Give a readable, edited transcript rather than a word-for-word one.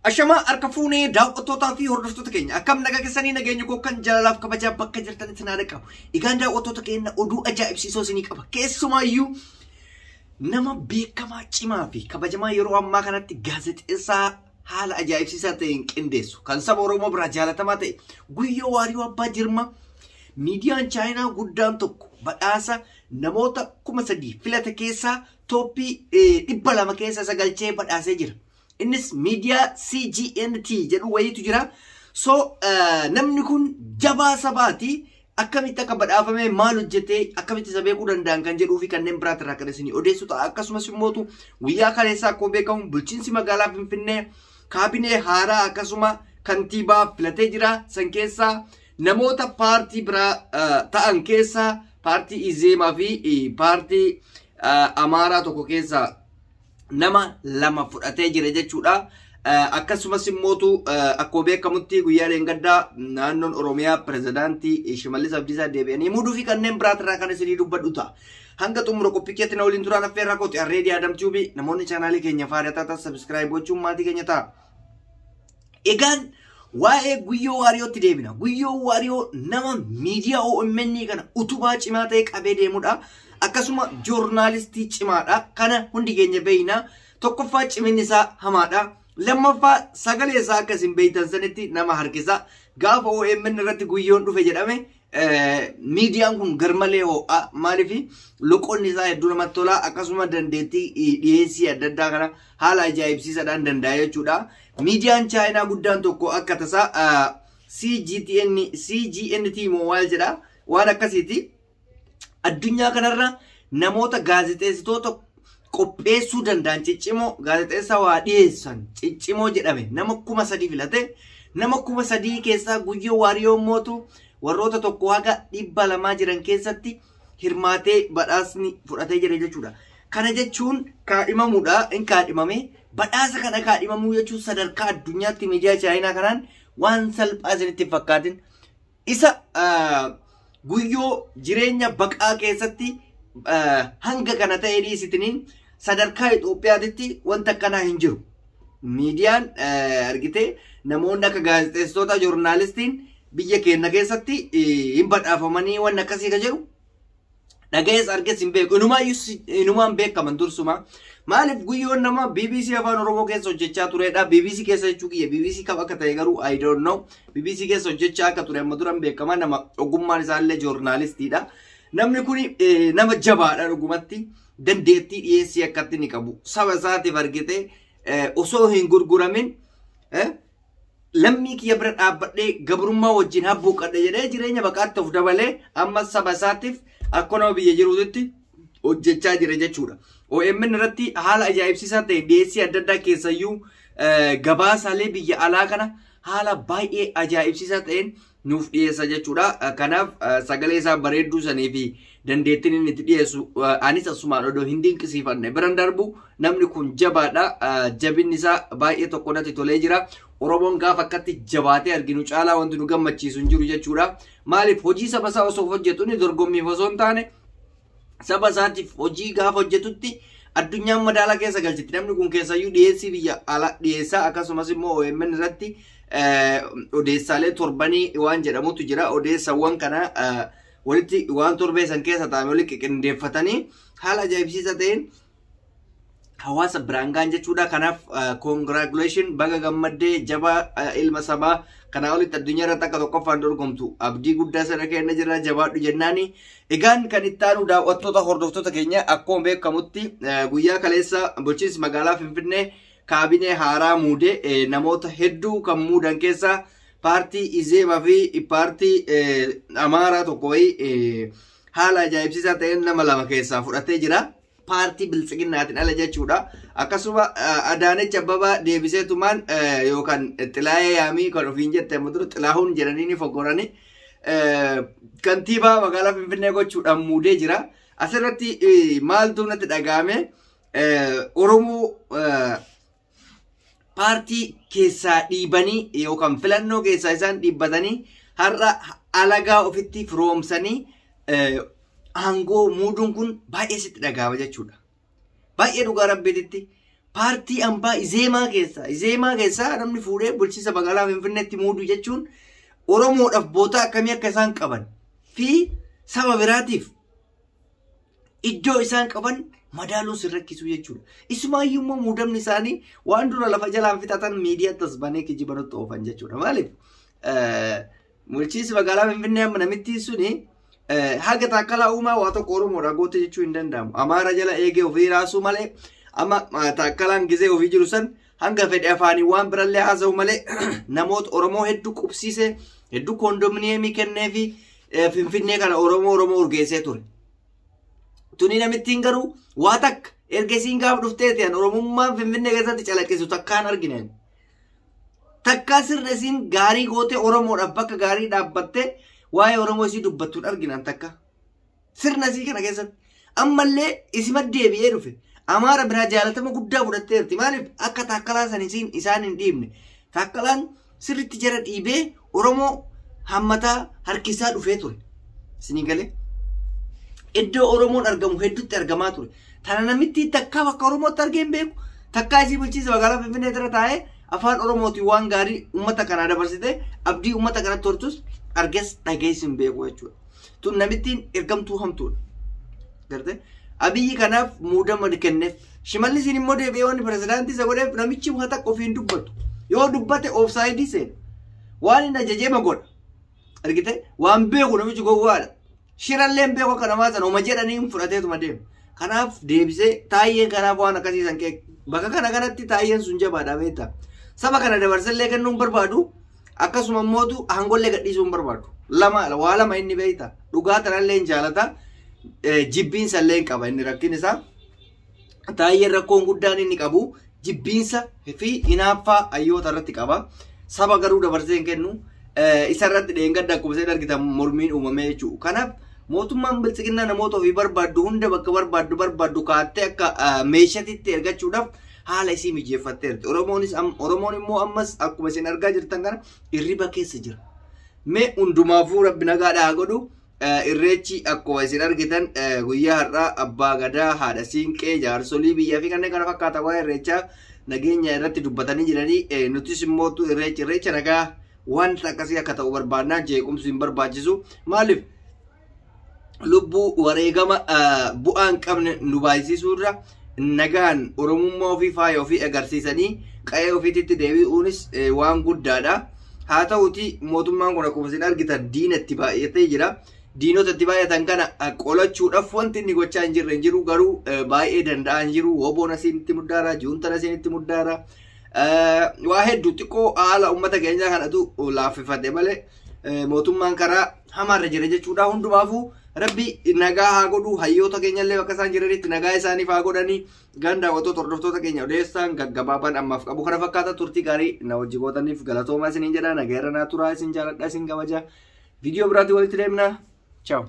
Ashamaa harka fuunee daawwattootaa fi hordoftoota keenya akkam nagaa keessanii nageenya koo kan jaalalaaf kabajaa bakka jirtanitti naa qabu. Egaan daawwattoota keenya oduu ajaa'ibsiisoo isinii qaba. Keessumaayyuu nama beekamaa cimaa fi kabajamaa yeroo ammaa kanatti gaazexeessaa haala ajaa'ibsiisaa ta'een qindeessu kan saba Oromoo biraa jaalatamaa ta'e Guyyoo Waariyoo Abbaa Jirma miidiyaan Chaayinaa guddaan tokko badhaasa namoota 3000 filate keessaa tooppii 200 keessa isa galchee badhaasee jira. Innis miidiyaa CGNT jedhu wayiitu jira. So namni kun jabaa sabaati. Akkamitti akka badhaafame maal hojjetee akkamitti isa beekuu danda'an kan jedhuu fi kanneen biraatirraa kan isinii odeessu ta'a. Akkasumas immoo guyyaa kaleessaa akkuma beekamu bulchiinsi magaalaa Finfinnee kaabinee haaraa akkasuma kantiibaa filatee jira. San keessaa namoota paartii biraa ta'an keessaa paartii Izeemaa fi paartii Amaaraa tokko keessaa nama lama fudhatee jira jechuudha. Akkasumas immootu akkuma beekamutti guyyaa dheengaddaa naannoon Oromiyaa pirezidaantii Shimallis Abdiisaa deebi'anii muuduu fi kanneen biraatirraa kan isinii dubbadhu ta'a. Hanga xumura qophii na waliin turaan affeerraa kooti Arreedii Adam Tube namoonni chaanaalii keenya faariyaa taatan subscribe gochuun maatii keenya ta'a. Egaan waa'ee Guyyoo Waariyootti deebina. Guyyoo Waariyoo nama miidiyaa OMN kana utubaa cimaa ta'e qabee deemudha. Akkasuma joornaalistii cimaadha. Kana hundi keenya beekna. Tokkoffaa ciminni isaa hamaadha. Lammaffaa sagalee isaa akka isin beektan sanitti nama harkisa. Gaafa OMN irratti Guyyoon dhufe jedhame miidiyaan kun garmalee ho'a. Maaliif loqonni isaa hedduu namatti tola. Akkasuma dandeettii dhiyeessii adda addaa kana haala ajaa'ibsiisaadhaan danda'a jechuudha. Miidiyaan Chaayinaa guddaan tokko akka tasaa CGTN CGNT Mobile jedha. Waan akkasiiti. Addunyaa kanarra namoota gaazexeessitoota qopheessuu danda'an ciccimoo gaazexeessaa waa dhiyeessan ciccimoo jedhame nama 3000 filate nama 3000 keessaa Guyyoo Waariyoo mootu warroota tokko haga 200 jiran keessatti hirmaatee badhaasni fudhatee jira jechuudha. Kana jechuun kaadhimamuudha. In kaadhimame badhaasa kana kaadhimamuu jechuun sadarkaa addunyaatti miidiyaa Chaayinaa kanaan waan salphaa isinitti hin fakkaatin. Isa Guyyoo jireenya baqaa keessatti hanga kana ta'ee dhiisitiniin sadarkaa Itoophiyaatitti wanta akkanaa hin jiru. Miidiyaan argitee namoonni akka gaazexeessitoota joornaalistiin biyya keenya keessatti hin badhaafamanii waan akkasii kan jedhu dhaga'ees argees hin beeku. Inumaayyuu inumaan beekaman dursuma. Maaliif Guyyoon nama BBC Afaan Oromoo keessa hojjechaa turedha. BBC keessa jechuu kiyya BBC kam akka ta'e garuu I don't know. BBC keessa hojjechaa akka ture amma duran beekama nama ogummaan isaallee joornaalistiidha. Namni kun nama jabaadha dhugumatti. Dandeettii dhiyeessii akkatti ni qabu. Saba isaatiif argite osoo hin gurguramin lammii kiyya bira dhaabbadhee gabrummaa wajjin habbuuqadhe jedhee jireenya baqaatti of dabalee amma saba isaatiif akka nama biyya jiruutti hojjechaa jira jechuudha. OMN irratti haala ajaa'ibsiisaa ta'e dhiyeessii adda addaa keessayyuu gabaasaalee biyya alaa kana haala baay'ee ajaa'ibsiisaa ta'een nuuf dhiyeessa jechuudha. Kanaaf sagalee isaa bareedduu sanii fi dandeettiin inni itti dhiyeessu anis asumaan odoo hin dinqisiifanne biran darbu namni kun jabaadha. Jabinni isaa baay'ee tokko natti tolee jira. Oromoon gaafa akkatti jabaatee arginu caalaa wanti nu gammachiisu hin jiru jechuudha. Maaliif hojii saba isaa osoo hojjetu inni dorgommiif osoo hin taane saba isaatiif hojii gaafa hojjetutti addunyaan madaala keessa galchiti. Namni kun keessayyuu dhiyeessii biyya alaa dhiyeessaa akkasumas immoo OMN irratti odeessaalee torbanii waan jedhamutu jira. Odeessawwan kana walitti waan torbee san keessa taa'ame walitti qindeeffatanii haala ajaa'ibsiisaa ta'een hawaasa biraan ga'an jechuudha. Kanaaf congratulation baga gammaddee jabaa ilma sabaa kanaa olitti addunyaa irratti akka tokkoffaan dorgomtu abdii guddaa sana kenna jira jabaadhu jennaani. Egaan kan itti aanu daawwattoota hordoftoota keenya akkuma beekamutti guyyaa kaleessa bulchiinsi magaalaa Finfinnee kaabinee haaraa muudee namoota hedduu kan muudan keessaa paartii Izeemaa fi paartii Amaaraa tokko wayii haala ajaa'ibsiisaa ta'een nama lama keessaa fudhatee jira. Paartii Biltsiginnaatiin ala jechuudha. Akkasuma Adaanech Abbabaa deebiseetumaan yookaan Xilaayee Yaamii kan ofiin jette amma dura Xilaahuun jedhanii ni foggoranii kantiibaa magaalaa Finfinnee gochuudhaan muudee jira. Asirratti maaltu natti dhaga'ame Oromoo paartii keessaa dhiibanii yookaan filannoo keessaa isaan dhiibbatanii har'a alagaa ofitti firoomsanii aangoo muuduun kun baay'ee sitti dhaga'ama jechuudha. Baay'ee dhugaa rabbiititti Paartii ambaa Izeemaa keessaa namni fuudhee bulchiinsa magaalaa Finfinneetti muuduu jechuun Oromoodhaaf boota akkamii akka isaan qaban fi saba biraatiif iddoo isaan qaban madaaluun sin rakkisu jechuudha. Isumaayyuu immoo muudamni isaanii waan dura lafa jalaan fixatan miidiyaatti as banee kijiba nutti oofan jechuudha. Maaliif? Bulchiinsi magaalaa Finfinnee amma namittiin suni haga Taakkalaa Uumaa waa tokko Oromoodha goote jechuu hin danda'amu. Amaara jala eegee ofii raasuu malee amma Taakkalaan gizee ofii jiru san hanga fedhe afaanii waan birallee haasa'u malee namoota Oromoo hedduu qubsiisee hedduu koondominiyeemii kennee fi Finfinnee kana Oromoo urgeessee ture. Tuni namittiin garuu waa takka erga isiin gaafa dhuftee ta'an Oromummaan Finfinnee keessatti calaqqisu takkaan argine. Takkaa sirna isiin gaarii gootee Oromoodhaaf bakka gaarii dhaabbattee waa'ee Oromoo isii dubbattuun arginan takka. Sirna isii kana keessatti ammallee isima deebi'ee dhufe. Amaara biraa jaalatama guddaa fudhatteerti. Maaliif akka Taakkalaa san isiin isaan hin dhiibne. Taakkalaan sirriitti jara dhiibee Oromoo hammataa harkisaa dhufee ture. Isinii galee? Iddoo Oromoon argamu hedduutti argamaa ture. Tana namitti takkaa bakka Oromootti argee hin beeku. Takkaa isii bulchiinsa magaalaa Finfinnee irra taa'ee afaan Oromootiin waan gaarii uummata kanaa dabarsite abdii uummata kanatti hortus arges dhageessi hin beeku jechuudha. Tun namittiin ergamtuu hamtuudha. Gartee? Abiyyi kanaaf muudama kenneef. Shimallisiin immoo deebi'ee waan pirezidaantii isa godheef namichi waa takka ofiin dubbatu. Yoo dubbate oofsaayidii seena. Waan inni ajajee ma godha. Argite? Waan beeku namichi gowwaadha. Shirallee hin beeku akka namaa sana oma jedhanii hin fudhateetuma deema. Kanaaf deebisee taayyeen kanaaf waan akkasii san bakka kana kanatti taayyeen sun jabaadha beektaa. Saba kana dabarsallee kennuu hin barbaadu. Akkasuma immootu aangollee gadhiisuu hin barbaadu. Lama waa lama inni beektaa. Dhugaa tanallee hin jaalata. Jibbiinsa illee hin qaba inni rakkin isaa. Taayyeen rakkoon guddaan inni qabu jibbiinsa fi hinaaffaa hayyoota irratti qaba. Saba garuu dabarsee hin kennu. Isa irratti dheengadda akkuma isheen argitan mormiin uumamee jechuudha. Kanaaf mootummaan biltsiginnaa namoota ofii barbaaddu hunda bakka barbaaddu kaattee akka meeshaatitti ergachuudhaaf haala isii mijeeffatteerti. Oromoon immoo ammas akkuma isin argaa jirtan kana hirriba keessa jira. Mee hundumaafuu rabbi nagaadhaa haa godhu. Irreechi akkuma isin argitan guyyaa har'aa abbaa gadaa, haadha siinqee, jaarsolii biyyaa fi kanneen kana fakkaatan waa'ee irreechaa nageenya irratti dubbatanii jiranii nutis immoo irreecha nagaa wanta akkasii akka ta'u barbaannaa jeequmsi hin barbaachisu. Maaliif lubbuu wareegama bu'aa hin qabne nu baay'isiisuu irra nagaan Oromummaa ofii faaya ofii agarsiisanii qa'ee ofiitti deebi'uunis waan guddaadha. Haa ta'uti mootummaan kun akkuma isin argitan diina itti baay'atee jira. Diinota itti baay'atan kana qolachuudhaaf wanti inni gochaa hin jirre hin jiru garuu baay'ee danda'aa hin jiru. Woboon asiin itti muddaara, juuntaan asiin itti muddaara. Waa hedduu xiqqoo haala uummata keenyaa kanatu laaffifate malee mootummaan karaa hamaarra jira jechuudha. Hundumaafuu rabbi nagaa haa godhu. Hayyoota keenyallee bakka isaan jiranitti nagaa isaaniif haa godhanii. Gaan daawwattoota hordoftoota keenya odeessaan gaggabaabaan ammaaf qabu kana fakkaata. Turtii gaarii na wajji gootaniif galatoomaa isiniin jedha. Nagaa irra naa turaa, isin jaaladha, isin kabaja. Viidiyoo biraatti walitti deemna. Ciao.